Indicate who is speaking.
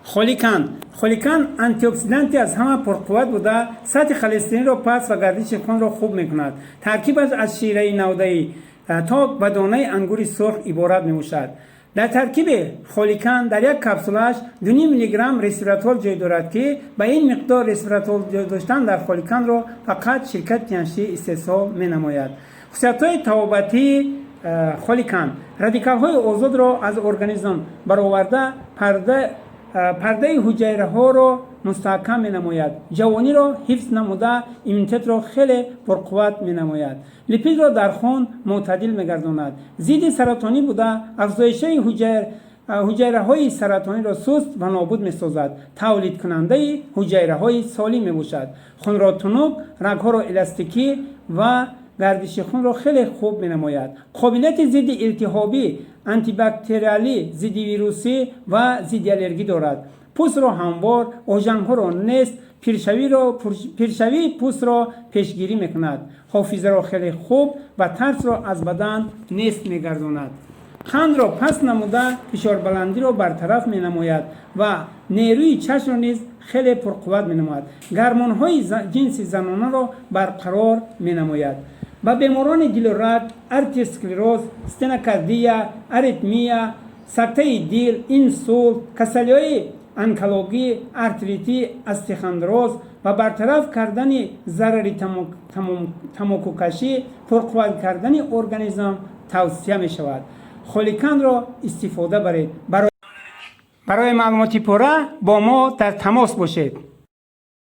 Speaker 1: Холикан. Холикан антиоксиданти аз ҳама пурқувват буда, сатҳи холестеринро паст ва гардиши хунро хуб мекунад. Таркибаш аз шираи навдаи то ба донаи ангури сурх иборат мебошад. Дар таркиби Холикан дар як капсулааш 2,5 миллиграмм ресвератрол ҷой дорад, ки ба ин миқдор ресвератрол ҷой доштан дар Холиканро фақат ширкати Тянши истеҳсол менамояд. Хусусиятҳои табобатии Холикан: радикалҳои озодро аз организм бароварда, пардаи ҳуҷайраҳоро мустаҳкам менамояд, ҷавониро ҳифз намуда, иммунитетро хеле пурқувват менамояд, липидро дар хун мӯътадил мегардонад, зидди саратонӣ буда, афзоиши ҳуҷайраҳои саратониро суст ва нобуд месозад, тавлидкунандаи ҳуҷайраҳои солим мебошад, хунро тунук, рагҳоро эластикӣ ва гардиши хунро хеле хуб менамояд, қобилияти зидди илтиҳобӣ, антибактериалӣ, зидди вирусӣ ва зидди аллергӣ дорад, пӯстро ҳамвор, ожанҳоро нест, пиршавии пӯстро пешгирӣ мекунад, ҳофизаро хеле хуб ва тарсро аз бадан нест мегардонад, қандро паст намуда, фишорбаландиро бартараф менамояд ва нерӯи чашмро низ хеле пурқувват менамояд, гормонҳои ҷинси занонаро барқарор менамояд. Ба беморони дилу раг, артериосклероз, стенокардия, аритмия, сактаи дил, инсулт, касалиҳои онкологӣ, артрити, остеохондроз ва бартараф кардани зарари тамокукашӣ, пурқувват кардани организм тавсия мешавад. Холиканро истифода баред. Барои маълумоти пурра бо мо дар тамос бошед.